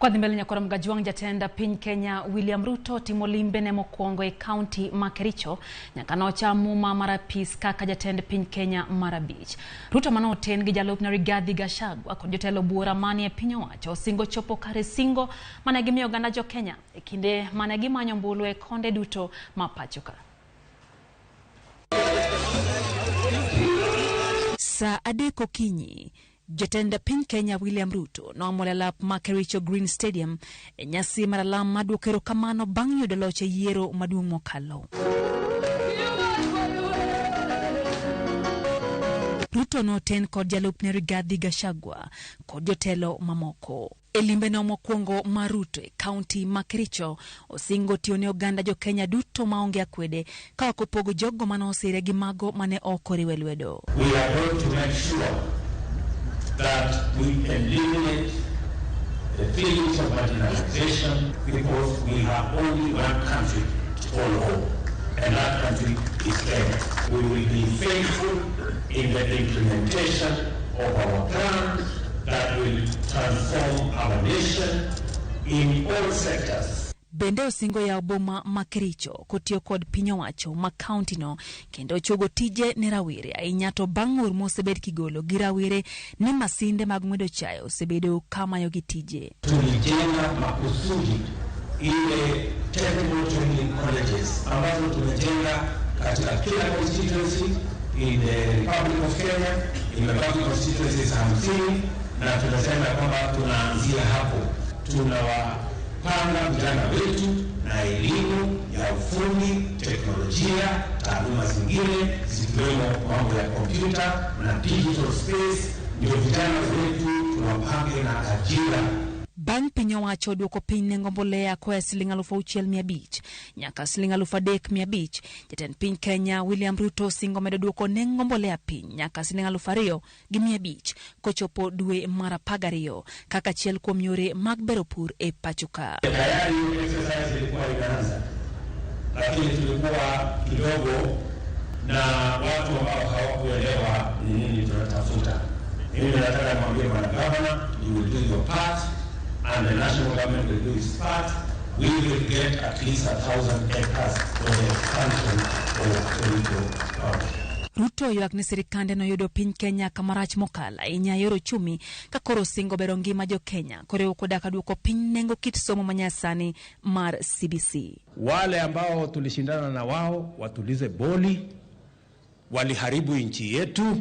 Kwadhi mbele nyakoro Mgajwang' jatend piny Kenya William Ruto timo limbe ne mokwongo e kaunti ma Kericho nyaka nocham muma mar apis kaka jatend piny Kenya mar abich. Ruto mane oten gi jalupne Rigathi Gachagua kod jotelo buora manie piny owacho osingo chopo kare singo mane gimiyo oganda jo Kenya e kinde mane gimanyo ombulu e konde duto ma pacho ka. Saa 3 okinyi, jatend piny Kenya William Ruto noamule lap ma Kericho Green Stadium e nyasi mar alam mar duoko erokamano bang' yudo loch e yiero maduong' mokalo. Ruto noten kod jalupne Rigathi Gachagua kod jotelo mamoko. E limbeno mokwongo mar Ruto e kaunti ma Kericho, osingo tiyo ne oganda jo Kenya duto maonge akwede ka ok opogo jogo mane osire gi mago mane ok oriwe lwedo. We are going to make sure that we eliminate the feelings of marginalization because we have only one country to call home, and that country is Kenya. We will be faithful in the implementation of our plans that will transform our nation in all sectors. Bende osingo yawo boma ma Kericho kotiyo kod piny owacho ma kaunti no kendo chogo tije ne rawere ahinya to bang' ng'ur mosebed kigolo gi rawere ni masinde mag ng'wedo chae osebedo kamayo gi tije. Tulijenga makusudi ile technical training colleges ambazo tumejenga katika kila constituency in the Republic of Kenya, imebaki constituencies 50 na tunasema kwamba tunaanzia hapo. Tunawapanga vijana wetu na elimu ya ufundi, teknolojia, taaluma zingine zikiwemo mambo ya kompyuta na digital space, ndio vijana wetu tuwapange na ajira. Bang' piny owacho duoko piny nengo mbolea koa siling 6,500 nyaka siling 3,500, jatend piny Kenya William Ruto osingo medo duoko nengo mbolea piny nyaka siling 2,500 kochopo dwe mar 12 kaka achiel kuom yore mag bero pur e pacho ka. Tayari exercise ilikuwa inaanza, lakini tulikuwa kidogo na watu ambao hawakuelewa ni nini tunatafuta. Mimi nataka nimwambie bwana governor, you will do your part and the national government will do its part. We will get at least 1,000 acres for the expansion of Kericho County. Ruto ywak ni sirikande noyudo piny Kenya kamarach mokalo ahinya yor uchumi ka koro osingo bero ngima jo Kenya koriwo koda ka duoko piny nengo kit somo manyasani mar CBC. Wale ambao tulishindana na wao watulize boli, waliharibu nchi yetu,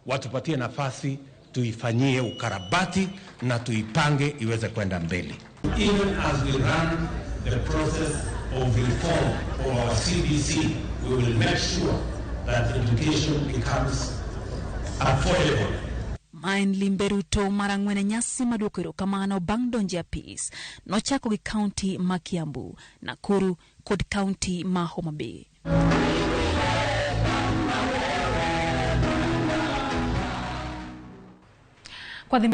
watupatie nafasi tuifanyie ukarabati na tuipange iweze kwenda mbele. Even as we run the process of reform of our CBC, we will make sure that education becomes affordable. Ma en limbe Ruto mar ang'wen e nyasi maduoko erokamano bang' donjo e apis. Nochako gi kaunti ma Kiambu, Nakuru kod kaunti ma Homa Bay. Kwadhi mbele.